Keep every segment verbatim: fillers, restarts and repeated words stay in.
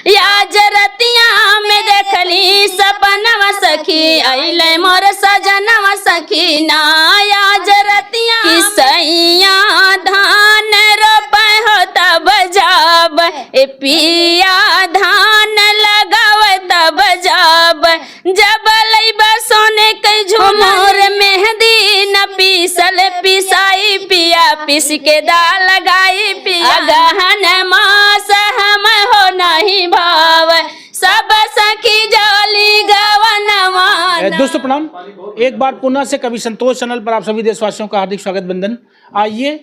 आज रतिया में देखली सपनवा सखी, अइले मोर सजनवा सखी ना। आज रतिया कि सैया धान रोपे हो तब जाब, ए पिया धान लगावे तब जाब, जब लइबा सोने के झूमर। मोर मेहंदी न पीसल पिसाई पिया, पिस के दाल लगाई पिया। अगहन मास हम हो नहीं भाव, सब सखी जाली गवनवा ए, ना। दोस्तों प्रणाम। एक बार पुनः से कवि संतोष चैनल पर आप सभी देशवासियों का हार्दिक स्वागत, वंदन। आइए,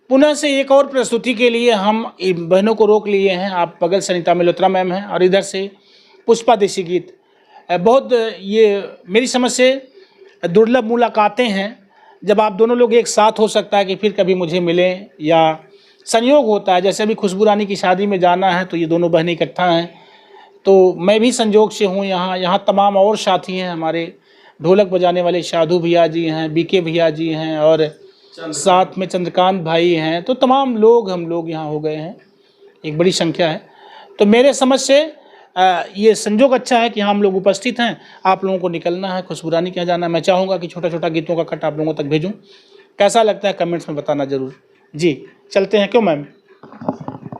पुनः से एक और प्रस्तुति के लिए हम इ-, बहनों को रोक लिए हैं। आप बगल से अनिता मल्होत्रा मैम हैं और इधर से पुष्पा देसी गीत। अ, बहुत, ये मेरी समझ से दुर्लभ मुलाकातें हैं, जब आप दोनों लोग एक साथ हो सकता है कि फिर कभी मुझे मिलें या संयोग होता है। जैसे अभी खुशबू रानी की शादी में जाना है तो ये दोनों बहनें इकट्ठा हैं, तो मैं भी संयोग से हूँ यहाँ। यहाँ तमाम और साथी हैं हमारे, ढोलक बजाने वाले साधु भैया जी हैं, बीके भैया जी हैं और साथ में चंद्रकांत भाई हैं। तो तमाम लोग, हम लोग यहाँ हो गए हैं, एक बड़ी संख्या है। तो मेरे समझ से, अ, ये संजोग अच्छा है कि हम लोग उपस्थित हैं। आप लोगों को निकलना है, खुशबू रानी के यहाँ जाना है। मैं चाहूँगा कि छोटा-छोटा गीतों का कट आप लोगों तक भेजूँ। कैसा लगता है, कमेंट्स में बताना जरूर। जी, चलते हैं। क्यों मैम?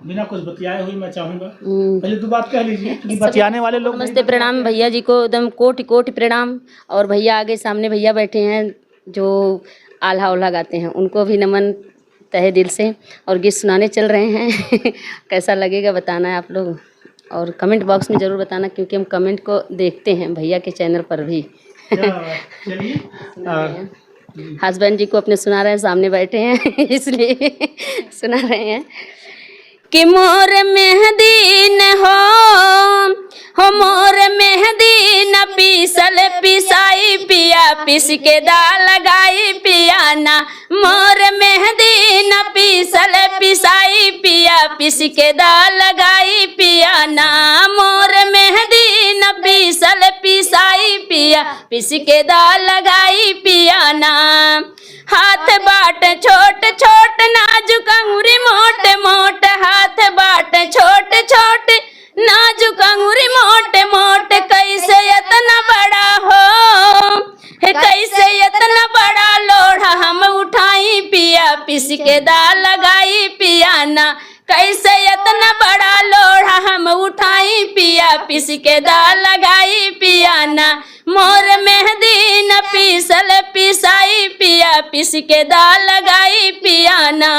बिना कुछ बतियाए हुए मैं चाहूँगा, हम्म। पहले दो बात कह लीजिए कि सब बतियाने वाले लोग नमस्ते, प्रणाम भैया जी को, एकदम कोटि कोटि प्रणाम। और भैया आगे सामने भैया बैठे हैं जो आल्हा ओल्हा गाते हैं, उनको भी नमन तहे दिल से। और गीत सुनाने चल रहे हैं। कैसा लगेगा बताना है आप लोग, और कमेंट बॉक्स में ज़रूर बताना, क्योंकि हम कमेंट को देखते हैं भैया के चैनल पर भी। क्या बात। चलिए, सुना रहे हैं। हस्बैंड जी को अपने सुना रहे हैं, सामने बैठे हैं, इसलिए सुना रहे हैं। कि मोर मेहंदी न हो, हो मोर मेहंदी न पीसल पिसाई पिया, पिस के दाल लगाई पिया ना। मोर मेहंदी न पीसल पिसाई पिया, पिस के दाल लगाई पिया ना। मोर मेहंदी न पीसल पिसाई पिया, पिस के दाल लगाई पिया ना। हाथ बाट छोट छोट नाजुक अंगुरी मोट मोट, हाथ बाट छोट छोट नाजुक अंगुरी मोट मोट, कैसे इतना बड़ा हो, हे कैसे इतना बड़ा लोढ़ा हम उठाई पिया, पिस के दाल लगाई पिया ना। कैसे इतना बड़ा लोढ़ा हम उठाई पिया, पिस के दाल लगाई पिया ना। मोर मेहंदी न पीसल पिसाई पिया, पिस के दाल लगाई पिया ना।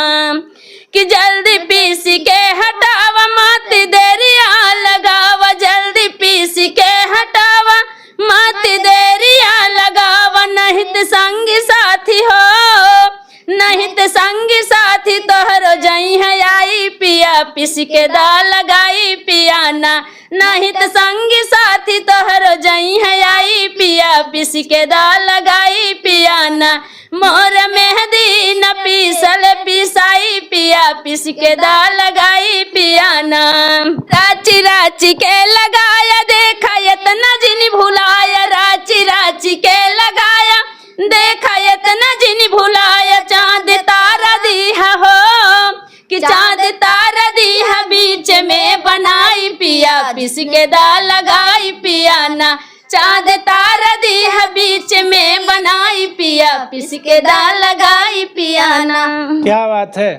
कि जल्दी पीस के हटावा, मत देरिया लगावा, जल्दी पीस के हटावा, मत देरिया लगावा, नहीं त संगी साथी हो, नहीं त संगी साथी तोहरो जइहैं आई पिया, पिस के दाल लगाई पिया ना। नहीं त संगी साथी तोहरो जइहैं आई पिया, पिस के दाल लगाई पिया ना। मोर मेहंदी न पीसल पिसाई पिया, पिस के दाल लगाई पिया ना। राची राची के लगाया, देखा इतना जिन भुलाया, राची राची के लगाया, देखा इतना जिन भुलाया। चाँद तारा दीहा हो, कि चाँद तारा दीहा बीच में बनाई पिया, पिस के दाल लगाई पिया ना। चाँद तारा दीहा बीच में बनाई पिया, पिस के दाल लगाई पिया ना। क्या बात है।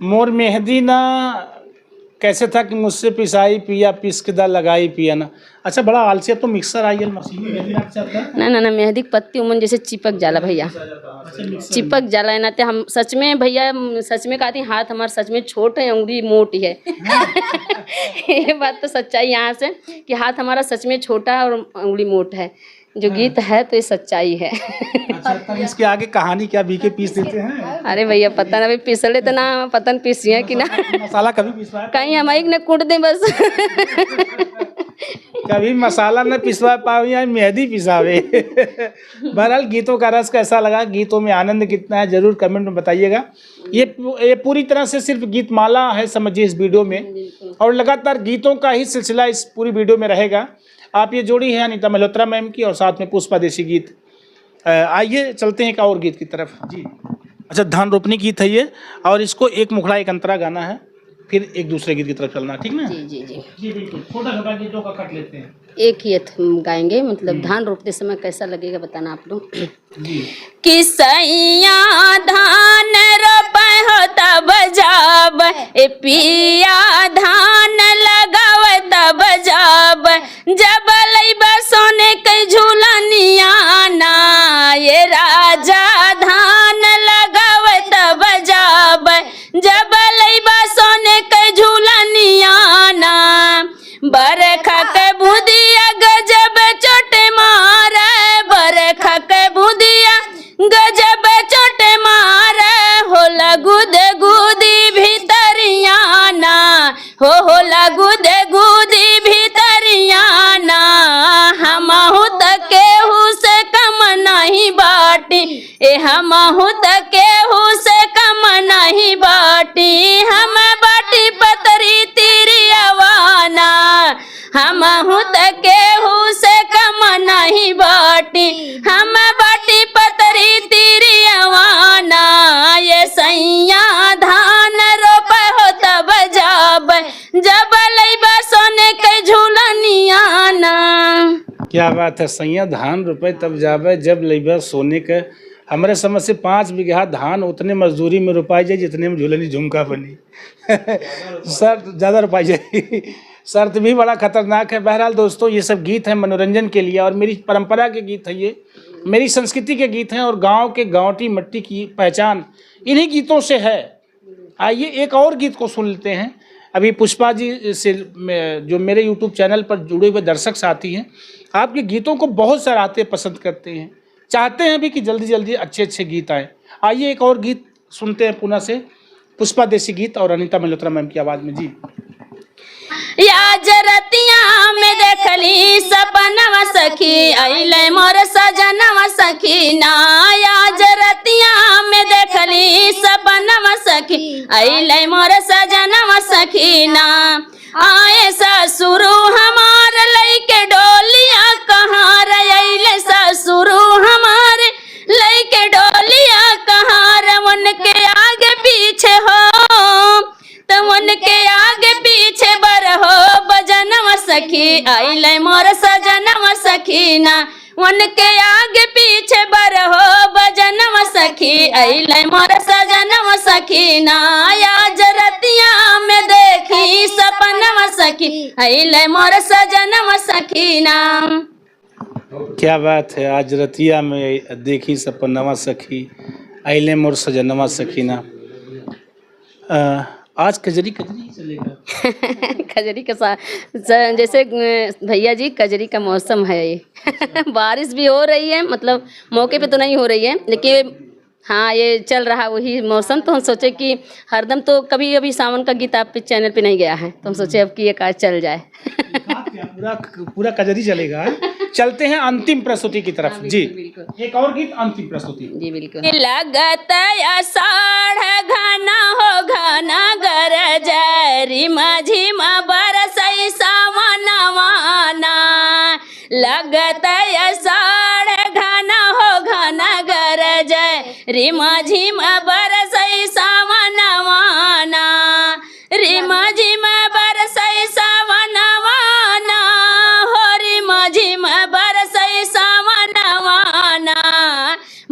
मोर मेहंदी ना कैसे था कि मुझसे पिसाई पिया, पिस के दाल लगाई पिया ना। अच्छा, बड़ा आलसी, अब तो मिक्सर आई है, मशीन में मेहंदी ना चाहता है। ना, ना, ना, मेहंदी के पत्ती उमन जैसे चिपक जाला भैया। अच्छा, मिक्सर चिपक में। जाला है ना, ते हम सच में भैया, सच में कहती, हाथ हमारा सच में छोट है, उंगली मोटी है। हाँ। ये बात तो सच्चाई यहाँ से कि हाथ हमारा सच में छोटा है और उंगली मोट है। जो हाँ। गीत है तो ये सच्चाई है। अच्छा, तब इसके आगे कहानी क्या, बीके पीस देते हैं? अरे भैया, पता ना, अभी पिसले तो ना, पता न पीसिए कि ना। मसाला, मसाला कभी पिसवाया? कहीं हम एक ने कूट दें बस। कभी मसाला न पिसवा पावे या मेहंदी पिसावे। बहरहाल, गीतों का रस कैसा लगा, गीतों में आनंद कितना है, जरूर कमेंट में बताइएगा। ये पू-, ये पूरी तरह से सिर्फ गीतमाला है, समझिए, इस वीडियो में। बिल्कुल। और लगातार गीतों का ही सिलसिला इस पूरी वीडियो में रहेगा। आप ये जोड़ी है अनिता मल्होत्रा मैम की और साथ में पुष्पा देसी गीत। अ, आइए चलते हैं एक और गीत की तरफ। जी। अच्छा, धान रोपनी गीत है ये, और इसको एक मुखड़ा एक अंतरा गाना है। फिर एक दूसरे गीत की तरफ चलना, ठीक ना? जी, जी, जी। जी, बिल्कुल। छोटा-छोटा गीतों का cut लेते हैं। एक ही अथ-, गाएंगे, मतलब, हम्म। धान रोपते समय कैसा लगेगा, बताना आप लोग। जी। कि सैया धान रोपै हो तब जाब, ए पिया धान लगावै तब जाब, जब लैबा सोने कै झुलनिया ना, ए राजा धान लगावै तब जाब, जब लैबा सोने कै झुलनिया ना। बरखा के बुदिया गजब चोट मारे, बरखा के बुदिया गजब चोट मारे, होला गुद गुदी भीतरिया ना, हो होला गुद गुदी भीतरिया ना। हमहू त केहू से कम नहीं बाटी, ए हमहू त केहू से कम नहीं बाटी, हम बाटी पतरी तिरियवा ना। हमहू त केहू से कम नहीं बाटी, हम बाटी पतरी तिरियवा ना। ए सैया धान रोपै हो तब जाब, जब लैबा सोने कै झुलनिया ना। क्या बात है, सैया धान रोपै तब जाबै, जब लैबा सोने कै। हमरे समझ से पाँच बीघा धान उतने मजदूरी में रोपाई जाए, जितने में झुलनी झुमका बनी। शर्त ज़्यादा रोपाई जाए। शर्त भी बड़ा खतरनाक है। बहरहाल दोस्तों, ये सब गीत हैं मनोरंजन के लिए, और मेरी परंपरा के गीत हैं ये, मेरी संस्कृति के गीत हैं, और गाँव के गाँवटी मट्टी की पहचान इन्हीं गीतों से है। आइए, एक और गीत को सुन लेते हैं। अभी पुष्पा जी से, में, जो मेरे YouTube channel पर जुड़े हुए दर्शक साथी हैं, आपके गीतों को बहुत सराहते, पसंद करते हैं, चाहते हैं भी कि जल्दी जल्दी अच्छे अच्छे गीत आएँ। आइए, एक और गीत सुनते हैं पुनः से, पुष्पा देसी गीत और अनिता मल्होत्रा मैम की आवाज़ में। जी। आज रतिया में देखली सपनवा सखी, अइले मोर सजनवा सखी ना। आज रतिया में देखली सपनवा सखी, अइले मोर सजनवा सखी ना। आए ससुरु हमार लइके डोलिया कहार, अइले ससुरु हमार लइके डोलिया कहार। उनके आगे पीछे हो, त उनके आगे पीछे बरहो बजनवा सखी, अइले मोर सजनवा सखी ना। उनके आगे पीछे बरहो बजनवा सखी, अइले मोर सजनवा सखी ना। आज रतिया में देखी सपनवा सखी, अइले मोर सजनवा सखी ना। क्या बात है, आज रतिया में देखी सपनवा सखी, अइले मोर सजनवा सखी ना। अ, आज कजरी, कजरी ही चलेगा। कजरी का सा-, स-, जैसे, अ, भैया जी, कजरी का मौसम है ये। बारिश भी हो रही है, मतलब मौके पे तो नहीं हो रही है, लेकिन हाँ, ये चल रहा वही मौसम, तो हम सोचे कि हरदम तो कभी अभी सावन का गीत आप पे channel पे नहीं गया है, तो हम सोचे अब कि एक आज चल जाए। एक आध क्या, पूरा, पूरा कजरी चलेगा, हैं? चलते हैं अंतिम प्रस्तुति की तरफ। हाँ, जी, बिल्कुल, बिल्कुल। एक और गीत, अंतिम प्रस्तुति। जी, बिल्कुल। लगत आषाढ़ घना हो घना गरज, रिम झिम बरसै सावनवा ना। लगत आषाढ़ घना हो घना गरज, रिम झिम बरसै सावनवा ना। रिम झिम बरसै सावनवा ना, हो रिम झिम बरसै सावनवा ना।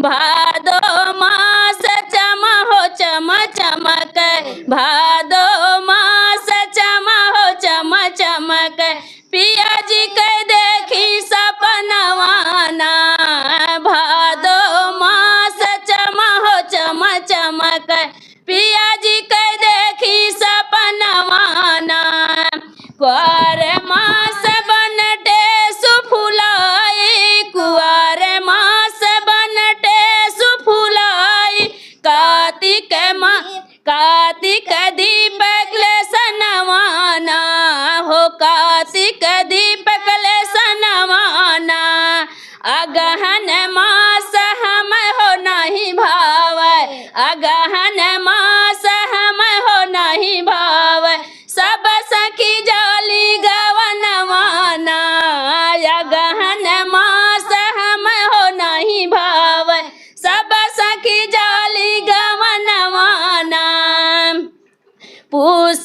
भादो मास चम हो चम चमक, भादो मास चम हो चम चमक, पिया जी के देखी सपनवा ना। भादो मास चम हो चम चमक, पिया जी के देखी सपनवा ना। कुआर मास बनटे सुफुलाई, कुआर मास बनटे सुफुलाई, कार्तिक मा-, कार्तिक दीपक ले सनवाना, हो कार्तिक दीपक ले सनवाना। अगहन मास हम हो नहीं भावै, अगहन मास हम हो नहीं भावै, सब सखी जाली गवनवाना। अगहन मास हम हो नहीं भावै, सब सखी जाली गवनवाना। पूस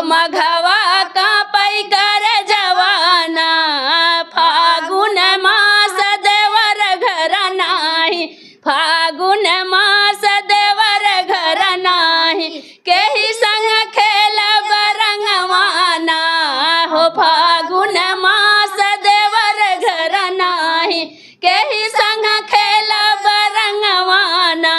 मघवा कांपै करजवा ना, फागुन मास देवर घर नाही, फागुन मास देवर घर नाही, केही संग खेलब रंगवा ना, हो फागुन मास देवर घर नाही, केही संग खेलब रंगवा ना।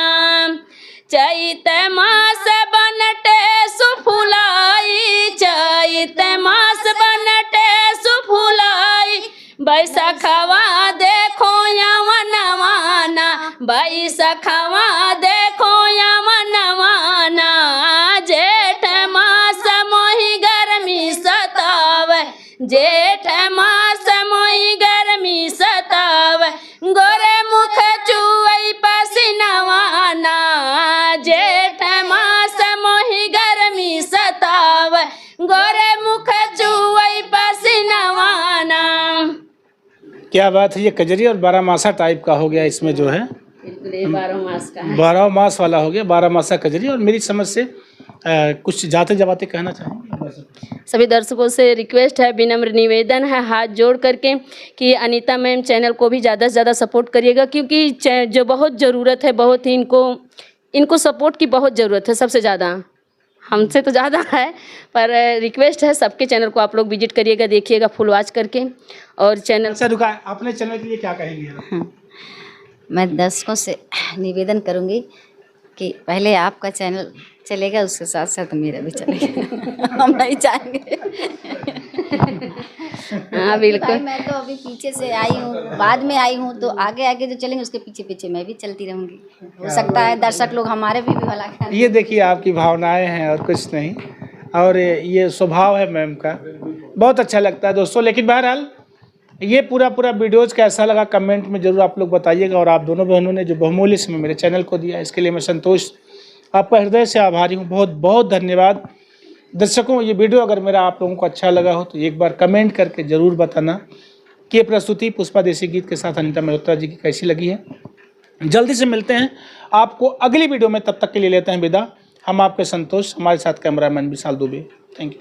चैत मास बनटे सुफुलाई, चैत मास बनटे सुफुलाई, बैसखवा देखो यवनवा ना, बैसखवा देखो यवनवा ना। जेठ मास मोहि गर्मी सतावे, जेठ मास मोहि गर्मी सतावे, गोरे मुख चुवै पसीनवा ना। जेठ मास मोहि गर्मी सतावे, गोरे मुख चुवै पसीनवा ना। क्या बात है, ये कजरी और बारहमासा type का हो गया इसमें जो है। बिल्कुल, ये बारह मास का है। बारह मास वाला हो गया, बारहमासा कजरी। और मेरी समझ से, अ, कुछ जाते जमाते कहना चाहेंगे? सभी दर्शकों से request है, विनम्र निवेदन है, हाथ जोड़ करके, कि अनीता ma'am channel को भी ज़्यादा से ज़्यादा support करिएगा, क्योंकि चै-, जो बहुत ज़रूरत है, बहुत ही इनको, इनको support की बहुत ज़रूरत है, सबसे ज़्यादा। हमसे तो ज़्यादा है, पर request है, सबके channel को आप लोग visit करिएगा, देखिएगा full watch करके। और channel अच्छा, रुका, अपने channel के लिए क्या कहेंगे आप? हाँ। मैं दर्शकों से निवेदन करूँगी कि पहले आपका channel चलेगा, उसके साथ साथ मेरा भी चलेगा। हम नहीं चाहेंगे। हाँ, बिल्कुल। भाई, मैं तो अभी पीछे से आई हूँ, बाद में आई हूँ, तो आगे आगे जो चलेंगे उसके पीछे पीछे मैं भी चलती रहूँगी। हो सकता है दर्शक लोग हमारे भी, भी भला करें। ये देखिए, आपकी भावनाएं हैं और कुछ नहीं। और ये, ये स्वभाव है ma'am का, बहुत अच्छा लगता है दोस्तों। लेकिन बहरहाल, ये पूरा, पूरा videos कैसा लगा, comment में ज़रूर आप लोग बताइएगा। और आप दोनों बहनों ने जो बहुमूल्य समय मेरे channel को दिया, इसके लिए मैं संतोष, आपका हृदय से आभारी हूँ। बहुत, बहुत धन्यवाद। दर्शकों, ये video अगर मेरा आप लोगों को अच्छा लगा हो, तो एक बार comment करके ज़रूर बताना कि ये प्रस्तुति पुष्पा देसी गीत के साथ अनिता मल्होत्रा जी की कैसी लगी है। जल्दी से मिलते हैं आपको अगली video में, तब तक के लिए लेते हैं विदा। हम आपके संतोष, हमारे साथ cameraman विशाल दुबे। Thank you।